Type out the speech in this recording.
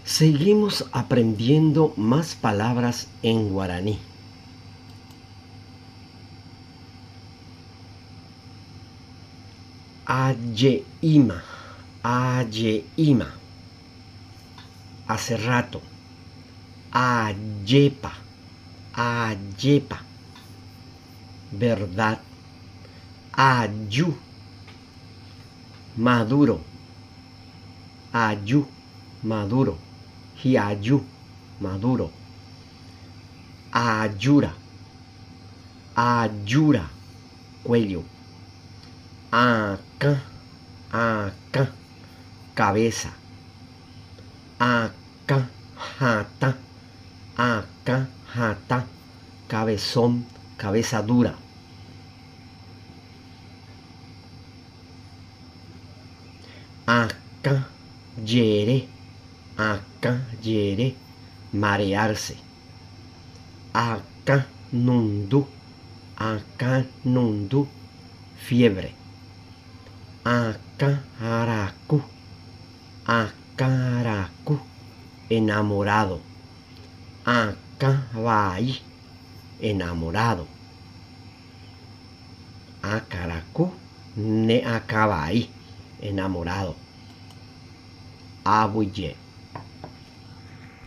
Seguimos aprendiendo más palabras en guaraní. Aje'íma, aje'íma. Hace rato. Ajépa, ajépa. Verdad. Aju. Maduro. Aju, maduro. Hi'aju, maduro. Ajúra, ajúra, cuello. Akã, akã, cabeza. Akã hatã, akã hatã, cabezón, cabeza dura. Akã jere, akã jere, marearse. Akã nundu, akã nundu, fiebre. Akã raku, akã raku, enamorado. Akã vai, enamorado. Akãraku, ne akã vai, enamorado. Aguyje.